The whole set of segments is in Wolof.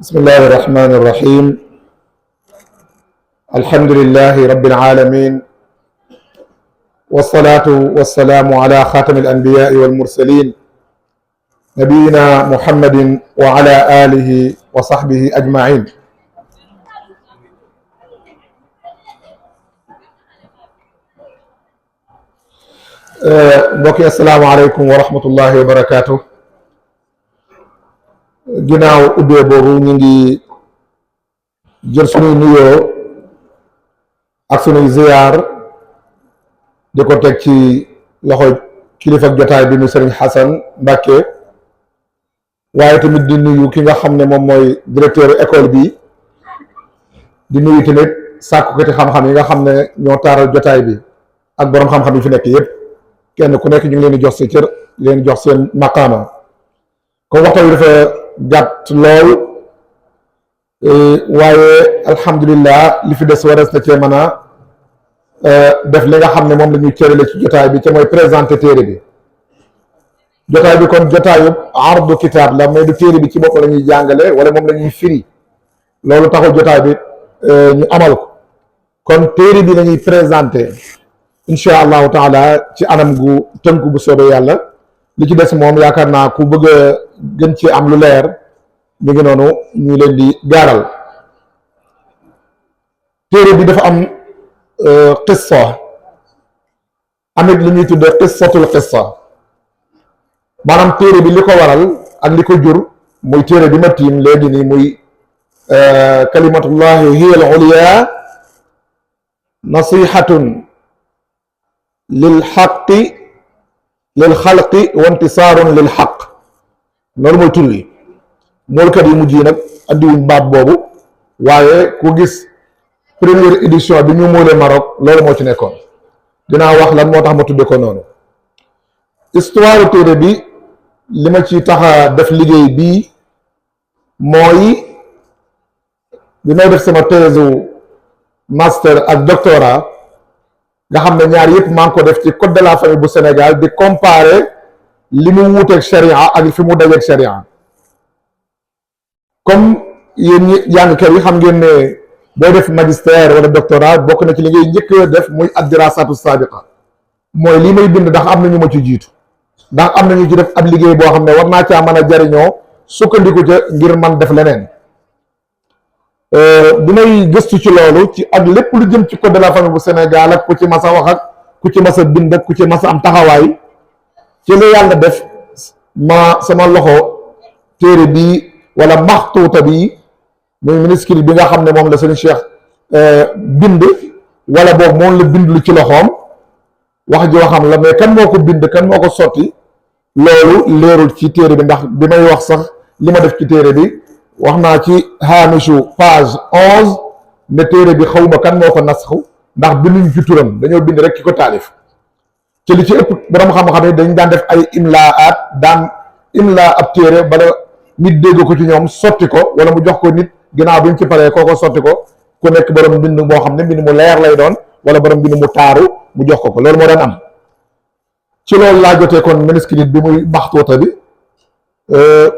بسم الله الرحمن الرحيم الحمد لله رب العالمين والصلاة والسلام على خاتم الأنبياء والمرسلين نبينا محمد وعلى آله وصحبه أجمعين. mbokk yi asalaamaaleykum wa rahmatullahi wa barakaatu. ginnaaw ubbee boobu ñu ngi jël sunuy nuyoo ak sunuy ziyaar di ko teg ci loxo kilifa jotaay bi mu Sëriñ Xasan Mbàkke, waaye tamit di nuyu ki nga xam ne moom mooy directeur école bi, di nuyu tamit sàkkukati xam-xam yi nga xam ne ñoo taaral jotaay bi ak boroom xam-xam yi fi nekk yépp. kenn ku nekk ñu ngi leen di jox sa cër, leen jox seen maqaama. comme waxtaan wi dafa gàtt lool, waaye alhamdulillah li fi des warees na cee mën a def li nga xam ne moom la ñuy cërale ci jotaay bi ca mooy présenté téere bi. jotaay bi kon jotaayu ardu kitaab la, mais du téere bi ci bopp la ñuy jàngale wala moom la ñuy firi, loolu taxul jotaay bi ñu amal ko. kon téere bi la ñuy présenté incha allahu taala ci anam gu tënku bu soobee yàlla. li ci des moom yaakaar naa ku bëgg a gën ci am lu leer mi ngi noonu ñu leen di gaaral. téere bi dafa am qissa, amit li ñuy tuddee qissatul qissa, maanaam téere bi li ko waral ak li ko jur muy téere bi ma tiim léegi nii muy kalimatullahi hiya al ulya nasihatun lil xaqi lil xalqi wa intisaarun lil xaq. loolu mooy tur wi. moolkat yi mujj yi nag andiwuñ baat boobu, waaye ku gis première édition bi ñu moolee Maroc loolu moo ci nekkoon. dinaa wax lan moo tax ma tudde ko noonu. histoire téere bi li ma ci tax a def liggéey bii mooy bi may def sama thèse master ak doctorat, nga xam ne ñaar yëpp maa ngi ko def ci code de la famille bu Sénégal, di comparer li mu wuuteeg sharia ak fi mu dajeeg sharia. comme yéen ñi jàngkat yi xam ngeen ne booy def magistère wala doctorat bokk na ci li ngay njëkk def muy ad-dirasatu sabiqa, mooy lii may bind ndax am na ñu ma ci jiitu, ndax am na ñu ci def ab liggéey boo xam ne war naa caa mën a jariñoo sukkandiku ca ngir man def leneen. bi may gëstu ci loolu ci ak lépp lu jëm ci code de la famille bu Sénégal ak ku ci mas a wax ak ku ci mas a bind ak ku ci mas a am taxawaay, ci la yàlla def ma sama loxo téere bi wala maxtuuta bi muy manuscrit bi nga xam ne moom la sëñ Cheikh bind, wala boobu moom la bind lu ci loxoom. wax joo xam la, mais kan moo ko bind, kan moo ko sotti, loolu leerul ci téere bi. ndax bi may wax sax li ma def ci téere bi wax naa ci haamishu page 11 ne téere bi xawma kan moo ko nasxu, ndax binduñ ci turam, dañoo bind rek ki ko taalif. ci li ci ëpp borom xam-xam yi dañ daan def ay imlaat, daan imla ab téere bala nit dégg ko ci ñoom sotti ko, wala mu jox ko nit ginnaaw bi ñu ci paree kooko sotti ko, ku nekk borom bind boo xam ne mbind mu leer lay doon, wala borom bind mu taaru mu jox ko loolu moo daan am. ci loolu laa jotee kon manuscrit bi muy maxtuuta bi.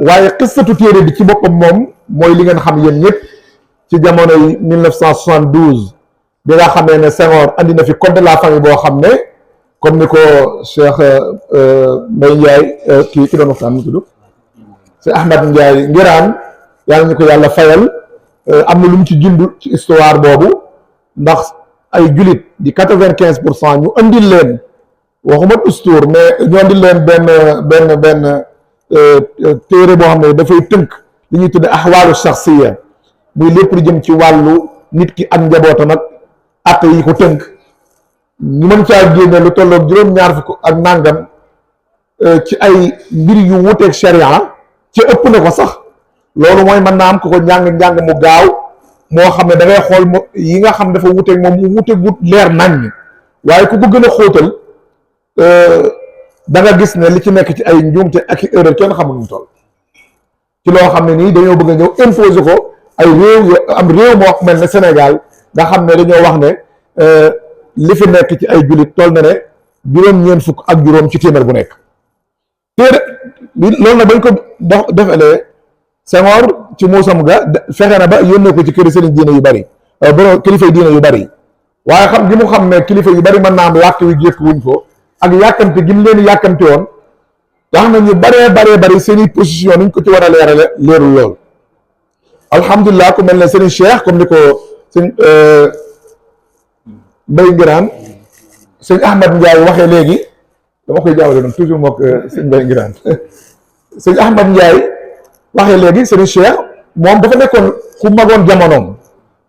waaye qissatu téere bi ci boppam moom mooy li ngeen xam yéen ñëpp ci jamonoy 1972 bi nga xamee ne Senghor andi na fi code de la famille boo xam ne comme ni ko Cheikh Mbaye Ndiaye ki doon waxtaan mu tudd c'est Ahmed Ndiaye Ngiraan, yàlla ñu ko yàlla fayal, am na lu mu ci jund ci histoire boobu. ndax ay julit di 95% ñu andil leen, waxuma ustuur, mais ñu andil leen benn téere boo xam ne dafay tënk li ñuy tudde ahwaalu shaxsiya, muy lépp lu jëm ci wàllu nit ki ak njabootam ak atte yi ko tënk. ñu mën caa génne lu tolloog juróom-ñaar fukk ak nàngam ci ay mbir yu wuteeg sharia, ci ëpp na ko sax. loolu mooy mën naa am ku ko njàng mu gaaw moo xam ne da ngay xool yi nga xam dafa wuteeg moom mu wuteeg wut leer nañ, waaye ku ko gën a xóotal da nga gis ne li ci nekk ci ay njuumte ak i erreur kenn xamul nu toll. ci loo xam ne nii dañoo bëgg a ñëw imposer ko ay réew, am réew moo mel ne Sénégal nga xam ne dañoo wax ne li fi nekk ci ay jullit toll na ne juróom-ñeent fukk ak juróom ci téeméer bu nekk. téere loolu nag bañ ko defalee Senghor ci muusam ga fexe na ba yónnee ko ci këri sëriñ diine yu bari borom kilifa yu diine yu bari waaye xam gi mu xam ne kilifa yu bari mën naa am làkk wi jékk wuñ ko ak yàkkamte gi mu leen yàkkamte woon tax na ñu baree bari seen i position niñ ko ci war a leerale leerul lool. alhamdulilah ku mel ne sëriñ Cheikh comme ni ko sëñ Mbaye Ngiraan sëñ Ahmad Ndiaye waxee léegi dama koy jaawale noonu toujours mook sëñ Mbaye Ngiraan sëñ Ahmad Ndiaye waxee léegi sëriñ Cheikh moom dafa nekkoon ku magoon jamonoom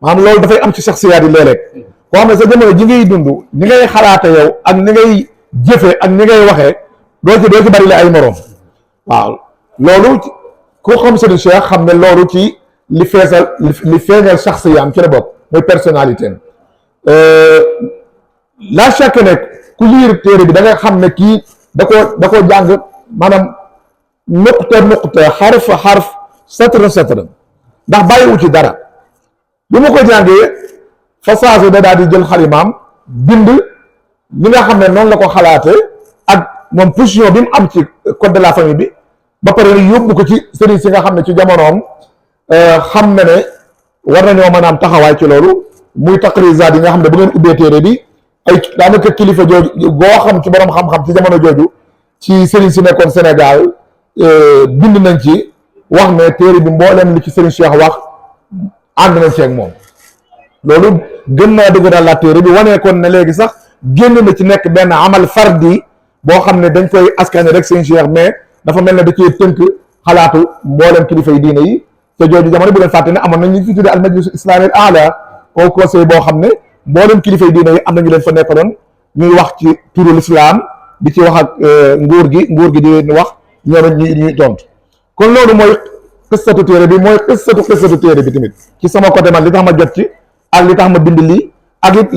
maanaam loolu dafay am ci saxsiyaat yi léeg-léeg koo xam ne sa jamono ji ngay dund ni ngay xalaate yow ak ni ngay jëfe ak ni ngay waxee doo ci bari la ay moroom waaw loolu ku xam sëriñ Cheikh xam ne loolu ci li feeñal saxsiyaam ci la bokk mooy personnalité la chaque ne ku liir téere bi da nga xam ne kii da koo jàng maanaam nuqta xarf satr ndax bàyyiwu ci dara bi mu ko jàngee fa saase da daal di jël xalimaam bind li nga xam ne noonu la ko xalaate ak moom position bi mu am ci code de la famille bi ba pare yóbbu ko ci sëriñ si nga xam ne ci jamonoom xam na ne war nañoo mën a am taxawaay ci loolu muy taqrizaat yi nga xam ne bu ngeen ubbee téere bi ay daanaka kilifa jooju goo xam ci borom xam-xam ci jamono jooju ci sëriñ si nekkoon Sénégal bind nañ ci wax ne téere bi mbooleem li ci sëriñ Cheikh wax ànd nañ ci ak moom loolu gën naa dëgëral la téere bi wanee kon ne léegi sax génn na ci nekk benn amal fardi boo xam ne dañ koy askane rek sëriñ Cheikh mais dafa mel ne da cee tënk xalaatu mbooleem kilifa yi diine yi te jooju jamono bu leen fàtte ne amoon nañ ñu fi tuddee al majlis islami al ala au conseil boo xam ne mboolem kilifa yi diine yi am nañu leen fa nekk doon ñuy wax ci turu l'islam di ci wax ak nguur gi di wax ñoom ñuy tontu kon loolu mooy xissatu téere bi mooy xissatu téere bi tamit ci sama côté man li tax ma jot ci ak li tax ma bind lii ak it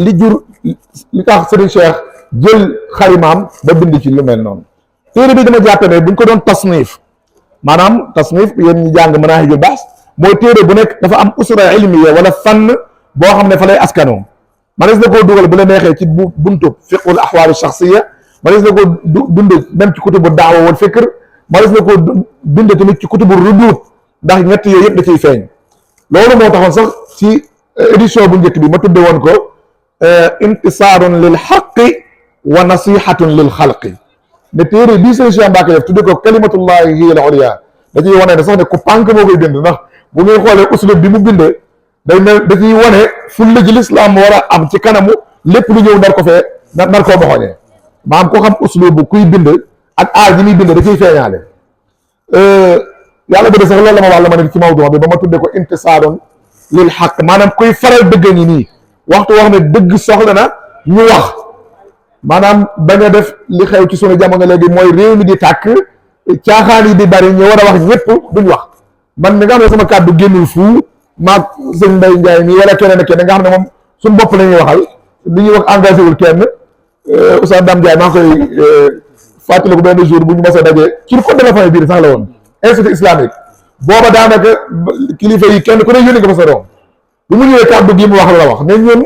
li tax Serigne Cheikh jël xarimaam ba bind ci lu mel noonu téere bi dama jàppe ne buñ ko doon tasnif maanaam tasnif yéen ñi jàng Manaahijul Bahs mooy téere bu nekk dafa am usra ilmiya wala fànn boo xam ne fa lay askanoo manees na koo dugal bu la neexee ci buntu fiqhul ahwaal shaxsiya manees na koo dund même ci kutubu daawa wal fikr manees na koo bind tamit ci kutubu ruduud ndax ñett yooyu yëpp da ciy feeñ loolu moo taxoon sax ci édition bu njëkk bi ma tudde woon ko intisaarun lil xaqi wa nasihatun lil xalqi ne téere bii sëñ Cheikh Mbacke def tudde ko kalimatullahi hiya al ulya da ciy wane ne sax ne ku pànk moo koy bind ndax bu ngay xoolee uslub bi mu bindee day mel da ciy wane fulla ji lislaam war a am ci kanamu lépp lu ñëw nar ko fee nar koo boxoñee maanaam ko xam uslub bu kuy bind ak aar ji muy bind da ciy feeñaale yàlla bëgg sax loolu la ma wax la ma ne ci mawdu bi ba ma tudde ko intisaarun lil xaq maanaam kuy faral dëgg ñi nii waxtu wax ne dëgg soxla na ñu wax maanaam bañ a def li xew ci sunu jamono léegi mooy réew mi di tàkk caaxaan yi di bari ñu war a wax ñëpp duñ wax man mi nga xam ne sama kàddu génnul fuu maag sëñ Mbaye Ndiaye mi wala keneen ak keneen nga xam ne moom suñu bopp la ñuy waxal li ñuy wax engagé wul kenn Oustaz Dame Ndiaye maa ngi koy fàttaliku benn jour bu ñu mos a dajee ci code de la famille biir sax la woon institut islamique booba daanaka kilifa yi kenn ku ne yónni nga fa sa doom bu mu ñëwee kàddu gi mu wax la wax ne ñun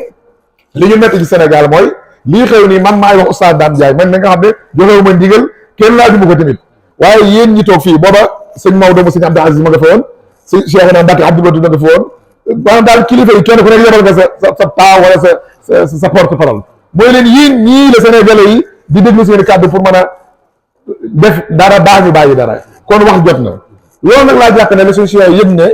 li ñu metti ci Sénégal mooy lii xew nii man maay wax Oustaz Dame Ndiaye man mi nga xam ne joxewu ma ndigal kenn laaju ma ko tamit waaye yéen ñi toog fii booba sëñ Maodo mu sëñ Abdou Aziz ma nga fa woon sëñ Cheikh na Mbacke Abdou Badou ma nga fa woon maanaam daal kilifa yi kenn ku nekk yebal nga sa paa wala sa porte parole mooy leen yéen ñii la Sénégalais yi di déglu seen kàddu pour mën a def dara baa ñu bàyyi dara kon wax jot na loolu nag laa jàpp ne la suñu Cheikh yëg ne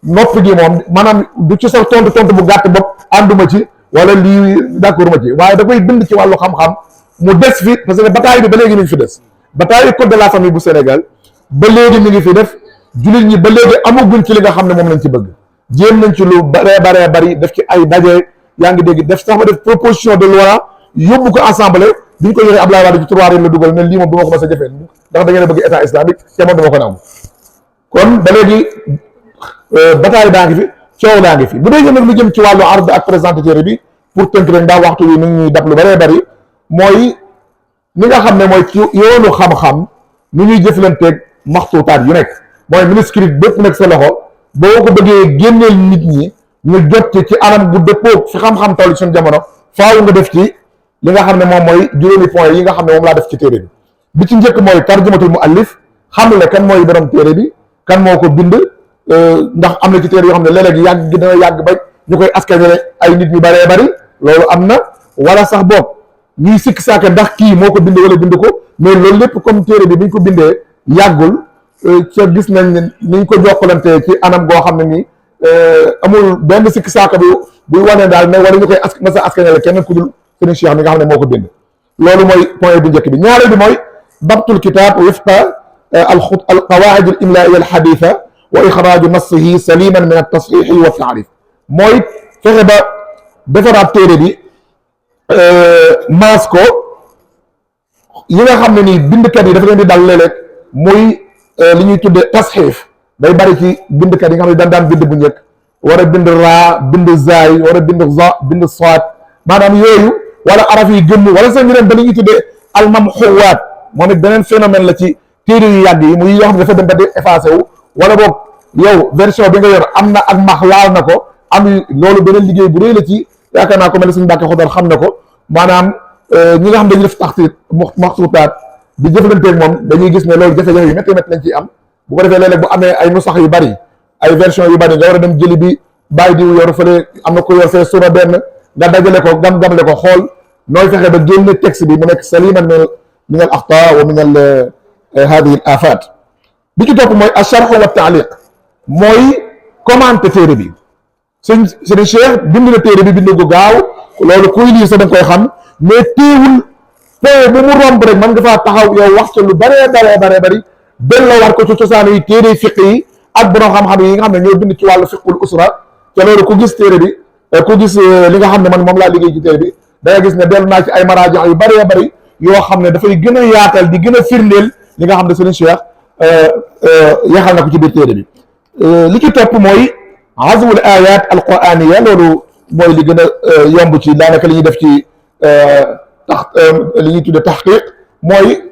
nopp gi moom maanaam du ci sax tontu bu gàtt bopp ànduma ci wala lii d'accord ma ci waaye da koy bind ci wàllu xam-xam mu des fi parce que bataille bi ba léegi mi ngi fi des bataille code de la famille bu Sénégal ba léegi mi ngi fi def jullit ñi ba léegi amaguñ ci li nga xam ne moom lañ ci bëgg jéem nañ ci lu baree bari def ci ay daje yaa ngi dégg def sax ba def proposition de loi yóbbu ko assemblée bi ñu ko joxee Abdoulaye Wade ci trois la dugal ne lii moom du ma ko mës a jëfee ndax da ngeen a bëgg état islamique te moom dama ko nangu kon ba léegi bataille daa ngi fi coow daa ngi fi bu dee nag lu jëm ci wàllu ard ak présentateur bi pour tënk rek ndax waxtu wi mi ngi ñuy dab lu bëree bëri mooy ni nga xam ne mooy ci yoonu xam-xam ni ñuy jëflanteeg maxtuutaat yu nekk mooy manuscrit bépp nekk sa loxo boo ko bëggee génneel nit ñi ñu jot ci anam gu dëppoo fi xam-xam toll suñu jamono faaw nga def ci li nga xam ne moom mooy juróomi point yi nga xam ne moom laa def ci téere bi ci njëkk mooy tarjumatul muallif xam le kan mooy borom téere bi kan moo ko bind ndax am na ci téere yoo xam ne léeg-léeg yàgg gi dana yàgg ba ñu koy askanale ay nit ñu bëree bëri loolu am na, wala sax boog ñuy sikk saaka ndax kii moo ko bindee wala bind ko, mais loolu lépp comme téere bi ñu ko bindee yàggul ca gis nañ ne niñ ko jokkalantee ci anam goo xam ne nii amul benn sikk saaka buy wane daal ne wala ñu koy masa askanale kenn ku dul sëriñ Cheikh mi nga xam ne moo ko bind. loolu mooy point bu njëkk bi. ñaareel bi mooy dabtul kitaab wifqa al qawaid al imlaaiya al xadiisa wa ixraaju nassihi saliman min al tasxiixi wa taarif, mooy fexe ba defaraat téere bi maas ko yi nga xam ne nii bindkat yi dafa leen di dal léeg-léeg muy li ñuy tudde tasxiif day bari ci bindkat yi nga xam ne daan bind bu njëkk war a bind raa bind zaay war a bind za bind saad maanaam yooyu wala araf yi gëmm wala sax ñu dem ba li ñuy tuddee almamxuwaat moom it beneen phénomène la ci téere yu yàgg yi muy yoo xam ne dafa dem ba di effacé wu wala boog yow version bi nga yor am na ak max laal na ko am loolu beneen liggéey bu rëy la ci yaakaar naa ko mel ne suñu Mbàkke Xudar xam na ko maanaam ñi nga xam dañuy def taxtiit maxsuutaat di jëflanteeg moom dañuy gis ne loolu jafe-jafe yu métti métti lañ ciy am bu ko defee léeg-léeg bu amee ay nusax yu bari ay version yu bari nga war a dem jëli bi bàyyi diw yor fële am na ko yor fee sura benn nga dajale ko gam-gamle ko xool nooy fexe ba génne texte bi mu nekk saliman min al axtaa wa min al hadihi al afat. bi ci topp mooy asharh wa taaliq mooy commenté téere bi sëñ Cheikh bind na téere bi bind gu gaaw loolu kuy lii sax da nga koy xam mais téewul point bu mu romb rek mën nga faa taxaw yow wax ca lu bëree bëri delloo war ko ci cosaan yi téere fiq yi ak borom xam-xam yi nga xam ne ñoo bind ci wàllu fiqul usra te loolu ku gis téere bi ku gis li nga xam ne man moom laa liggéey ci téere bi da nga gis ne dellu naa ci ay maraaji yu bëree bëri yoo xam ne dafay gën a yaatal di gën a firndeel li nga xam ne sëriñ Cheikh yaxal na ko ci biir téere bi. li ci topp mooy azwul ayat al quraniya loolu mooy li gën a yomb ci daanaka li ñuy def ci li ñuy tudde taxqiq mooy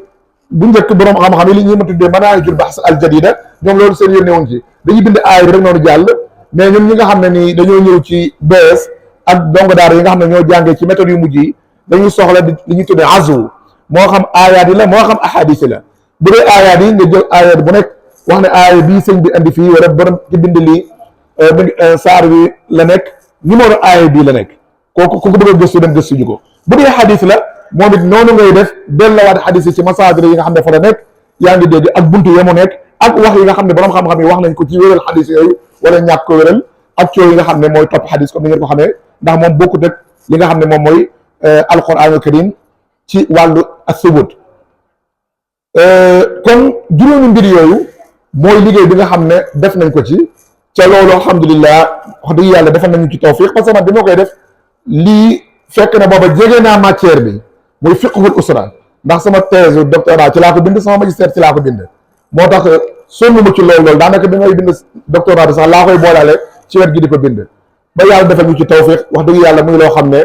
bu njëkk borom xam-xam yi li ñuy ma tuddee manaahijul bahs al jadida ñoom loolu seen yónnee wuñ ci dañuy bind aay bi rek noonu jàll mais ñun ñi nga xam ne nii dañoo ñëw ci bees ak dongo daara yi nga xam ne ñoo jàngee ci méthode yu mujj yi dañuy soxla li ñuy tuddee azw moo xam aayaat yi la moo xam ahadis yi la bu dee aayaat yi nga jël aayaat bu nekk wax ne aaya bii sëñ bi andi fii wala borom ci bind lii saar bi la nekk numéro aaya bii la nekk kooku ku ko bëgg a gëstu dem gëstu ñu ko bu dee xadis la moom it noonu ngay def dellawaat xadis yi ci masaadir yi nga xam ne fa la nekk yaa ngi dégg ak buntu ya mu nekk ak wax yi nga xam ne borom xam-xam yi wax nañ ko ci wéral xadis yooyu wala ñàkk ko wéral ak coow yi nga xam ne mooy topp xadis comme ni ngeen ko xamee ndax moom bokkut ak li nga xam ne moom mooy alquranul karim ci wàllu as-subut kon juróomi mbir yooyu mooy liggéey bi nga xam ne def nañ ko ci ca loolu alhamdulilah wax dëgg yàlla defal nañu ci tawfiq parce que man bi ma koy def lii fekk na booba jege naa matière bi muy fiqhul usra ndax sama thèse doctorat ci laa ko bind sama magistère ci laa ko bind moo tax sonn ma ci loolu daanaka bi may bind doctorat bi sax laa koy boolaale ci wet gi di ko bind ba yàlla defal ñu ci tawfiq wax dëgg yàlla muy loo xam ne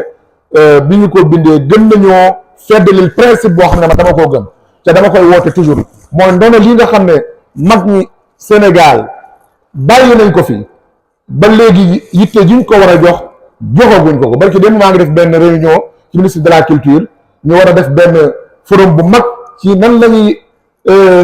bi ñu ko bindee gën nañoo feddalil principe boo xam ne man dama koo gëm te dama koy woote toujours mooy ndono lii nga xam ne mag ñi Sénégal bàyyi nañ ko fi ba léegi yitte juñ ko war a jox joxaguñ ko barki dem maa ngi def benn réunion ci ministre de la culture ñu war a def benn forum bu mag ci nan la ñuy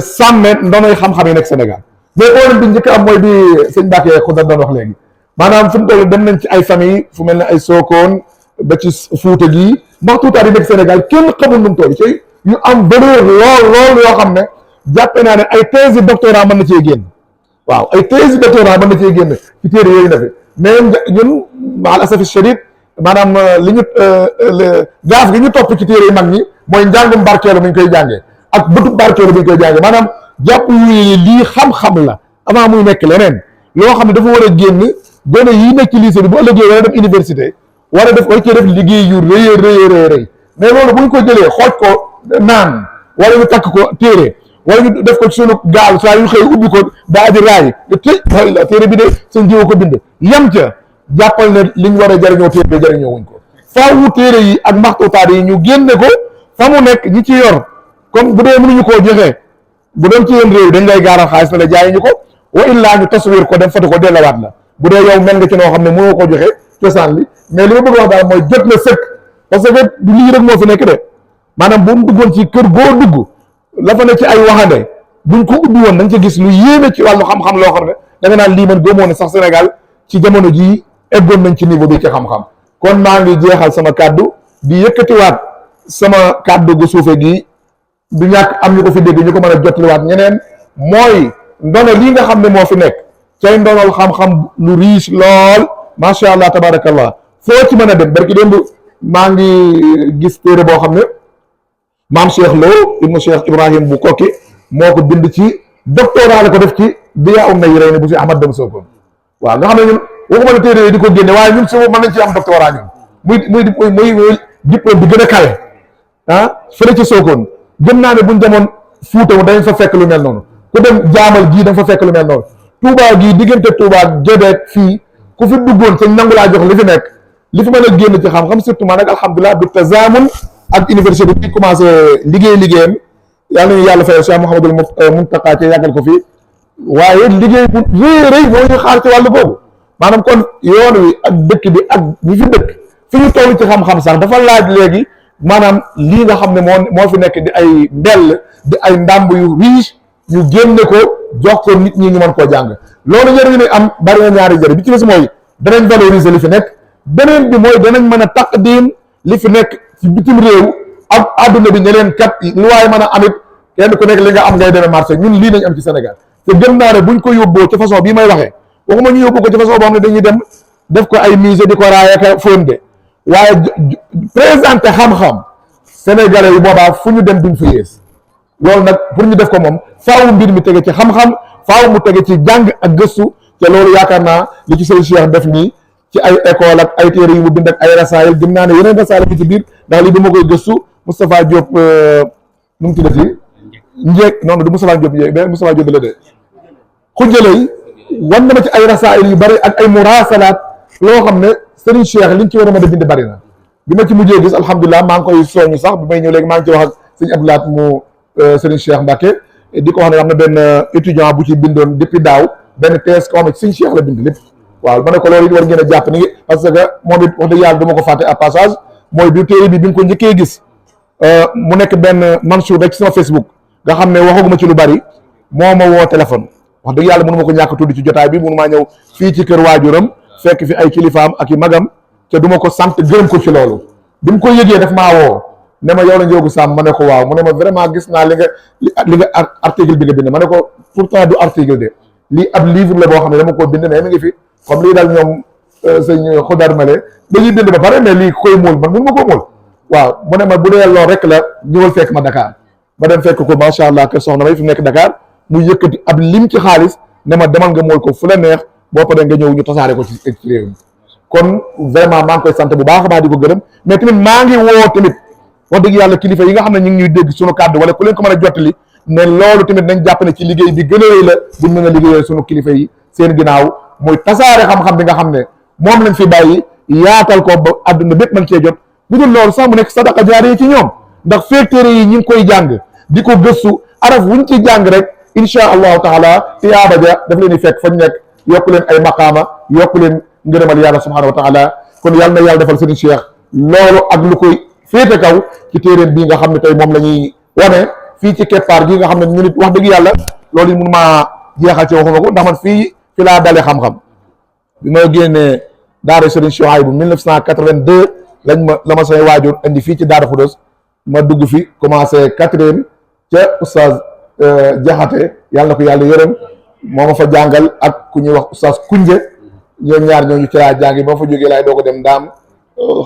sàmmee ndonoy xam-xam yi nekk Sénégal mais problème bi njëkk am mooy bi sëñ Mbacke Xudar doon wax léegi maanaam fu mu toll dem nañ ci ay famille fu mel ne ay Sokone ba ci Fuuta gii ndax tuutaat yi nekk Sénégal kenn xamul nu mu toll ci yu am valeur lool yoo xam ne jàppe naa ne ay thèse doctorat mën na cee génn waaw ay thèse doctorat mën na cee génn ci téere yooyu na fi mais ñun maal asafi shadid maanaam li ñu gaaf gi ñu topp ci téere yi mag ñi mooy njàngum barkeelu mi ñu koy jàngee ak bëtu barkeelu mi ñu koy jàngee maanaam jàpp yu lii xam-xam la avant muy nekk leneen loo xam ne dafa war a génn gone yi nekk ci lycée bi bu ëllëgee war a dem université war a def war cee def liggéey yu rëy mais loolu bu ñu ko jëlee xooj ko naan wala ñu takk ko téere wala ñu def ko ci sunu gaal saa yu xëy ubbi ko daa di raay te tëj la téere bi de seen jiw ko bind yam ca jàppal ne liñ war a jëriñoo téere bi jëriñoo wuñ ko faawu téere yi ak maxtuutaat yi ñu génne ko fa mu nekk ñi ci yor comme bu dee mënuñu koo joxe bu doon ci yéen réew dañ lay gaaral xaalis na la jaay ñu ko wa illaa ñu taswir ko dem foto ko dellawaat la bu dee yow mel nga ci noo xam ne mënoo ko joxe cosaan li mais li ma bëgg wax daal mooy jot na sëkk parce que du lii rek moo fi nekk de maanaam bu mu duggoon ci kër goo dugg la fa ne ci ay waxande buñ ko ubbi woon dañ ca gis lu yéeme ci wàllu xam-xam loo xam ne da nga naan lii man gëmoo ne sax Sénégal ci jamono jii eggoon nañ ci niveau bi ci xam-xam. kon maa ngi jeexal sama kàddu di yëkkatiwaat sama kàddu gu suufe gi du ñàkk am ñu ko fi dégg ñu ko mën a jotliwaat ñeneen mooy ndono lii nga xam ne moo fi nekk cay ndonol xam-xam lu riche lool macha allah tabarakallah foo ci mën a dem barki démb maa ngi gis téere boo xam ne maam Cheikh Lo ibnu Cheikh Ibrahim bu kokki moo ko bind ci doctorat la ko def ci Diyaa an-Nayrayni bu si Ahmad Dam Sokone waaw nga xam ne ñun waxuma ne téere yi di ko génne waaye ñun su mën nañ ci am doctorat ñun muy diplôme bi gën a kawe fële ci Sokone gëm naa ne buñ demoon Fuuta dañ fa fekk lu mel noonu ku dem jaamal gii da nga fa fekk lu mel noonu Touba gii diggante Touba Gédé fii ku fi duggoon sa nangu laa jox li fi nekk li fi mën a génn ci xam-xam surtout maa nag alhamdulilah bi tazaamun ak université bi commencé liggéeyam yàlla nañu yàlla fayal Cheikh Mouhamadul Mountakha ci yàggal ko fii waaye liggéey bu rëy moo ñu xaar ci wàllu boobu maanaam kon yoon wi ak dëkk bi ak ñi fi dëkk fi ñu toll ci xam-xam sax dafa laaj léegi maanaam lii nga xam ne moo fi nekk di ay mbell di ay ndàmb yu riche ñu génne ko jox ko nit ñi ñu mën koo jàng loolu njëriñ ne am bari na ñaari njëriñ bi ci des mooy danañ valoriser li fi nekk beneen bi mooy danañ mën a taqdim li fi nekk ci bitim réew ak adduna bi ne leen kat lu waaye mën a amit kenn ku nekk li nga am ngay demee marché ñun lii nañ am ci Sénégal te gëm naa ne buñ ko yóbboo ci façon bii may waxee waxuma ñu yóbbu ko ci façon boo xam ne dañuy dem def ko ay musée di ko raaya ka fonde waaye présenté xam-xam sénégalais yi boobaa fu ñu dem duñ fa yées loolu nag pour ñu def ko moom faaw mbir mi tege ci xam-xam faaw mu tege ci jàng ak gëstu te loolu yaakaar naa li ci sëñ Cheikh def nii ci ay école ak ay téere yu mu bind ak ay rasaayil gëm naa ne yeneen rasaayil bi ci biir ndax lii bi ma koy gëstu Moustapha Diop nu mu tuddati Njéeg noonu du Moustapha Diop Njéeg beneen Moustapha Diop la de xujjalay wan na ma ci ay rasaayil yu bari ak ay murasalaat loo xam ne sëriñ Cheikh liñ ci war a mën a bind bari na bi ma ci mujjee gis alhamdulilah maa ngi koy soñu sax bi may ñëw léegi maa ngi ci wax ak sëñ Abdoulaat mu sëriñ Cheikh Mbacke di ko wax ne am na benn étudiant bu ci bindoon depuis daaw benn thèse ko xam ne sëñ Cheikh la bind lépp waaw ma ne ko loolu it war ngeen a jàpp ni parce que moom it wax dëgg yàlla du ma ko fàtte à passage mooy bi téere bi nga ko njëkkee gis mu nekk benn Mansour rek ci sama Facebook nga xam ne waxaguma ci lu bari moo ma woo téléphone wax dëgg yàlla mënu ma ko ñàkk tudd ci jotaay bi mënu maa ñëw fii ci kër waajuram fekk fi ay kilifaam ak i magam te du ma ko sant gërëm ko ci loolu bi mu ko yëgee daf maa woo ne ma yow la Ndiogou Samb ma ne ko waaw mu ne ma vraiment gis naa li nga article bi nga bind ma ne ko pourtant du article de lii ab livre la boo xam ne dama ko bind mais mi ngi fi comme lii daal ñoom sëñ Xudar Male dañuy bind ba pare mais lii koy muul man mun ma ko muul waaw mu ne ma bu dee loolu rek la ñëwal fekk ma Dakar ma dem fekk ko macha allah kër soxna may fi nekk Dakar mu yëkkati ab lim ci xaalis ne ma demal nga mool ko fu la neex boo paree nga ñëw ñu tasaare ko ci réew mi kon vraiment maa ngi koy sant bu baax a baax di ko gërëm mais tamit maa ngi woo tamit wax dëgg yàlla kilifa yi nga xam ne ñu ngi ñuy dégg sunu kàddu wala ku leen ko mën a jottali ne loolu tamit nañ jàpp ne ci liggéey bi gën a rëy la buñ mën a liggéeyal sunu kilifa yi seen ginnaaw mooy tasaare xam-xam bi nga xam ne moom lañ fi bàyyi yaatal ko ba àdduna bépp mën cee jot bu dul loolu sax mu nekk sadaqa jaariya ci ñoom ndax feek téere yi ñi ngi koy jàng di ko gëstu araf wuñ ci jàng rek insha allahu taala tiyaaba ja daf leen di fekk fañ nekk yokku leen ay maqaama yokku leen ngërëmal yàlla subhanahu wa taala kon yàlla na yàlla defal sëriñ Cheikh loolu ak lu koy féete kaw ci téeréen bii nga xam ne tey moom la ñuy wane fii ci keppaar gi nga xam ne ñu nit wax dëgg yàlla loolu yi mënu maa jeexal ci waxuma ko ndax man fi laa dale xam-xam bi ma génnee daara sëriñ Chouaïbou 1982 la ma say waajur indi fii ci Daara Khoudoss ma dugg fi commencé 4e ca oustaz Jaxate yàlla na ko yàlla yërëm moo ma fa jàngal ak ku ñuy wax oustaz Kunje ñoom ñaar ñooñu ci laa jàngi ba ma fa jógee laay doo ko dem ndaam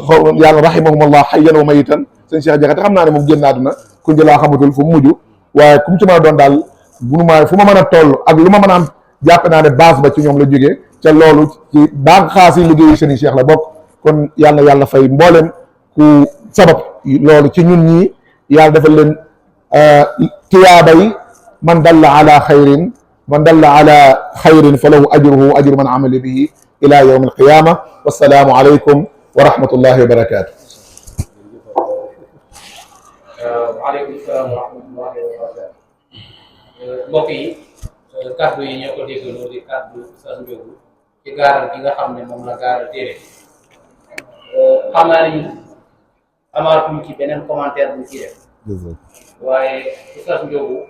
xaw yàlla rahimahumullah hayyan wa mayitan sëñ Cheikh Jaxate xam naa ne moom génn àdduna Kunje laa xamatul fu mu mujj waaye ku mu ci mën a doon daal bunuma fu ma mën a toll ak lu ma mën a am jàpp naa ne base ba ci ñoom la jógee ca loolu ci baax xaas yi liggéeyu sëriñ Cheikh la bokk kon yàlla yàlla fay mboolem ku sabab loolu ci ñun ñii yàlla defal leen tiyaaba yi man dalla ala xayrin fa lahu ajruhu wa ajru man amila bihi ila yawm alqiyama wassalaamu alaykum wa rahmatullahi wa barakatuh. waaleykum salaam wa rahmatullahi wa barakatuh. mbokk yi kàddu yi ñoo ko déggandoo di kàddu Oustaz Ndiogou ci gaaral gi nga xam ne moom la gaaral téere xam naa ni amaatuñ ci beneen commentaire bu ci def waaye Oustaz Ndiogou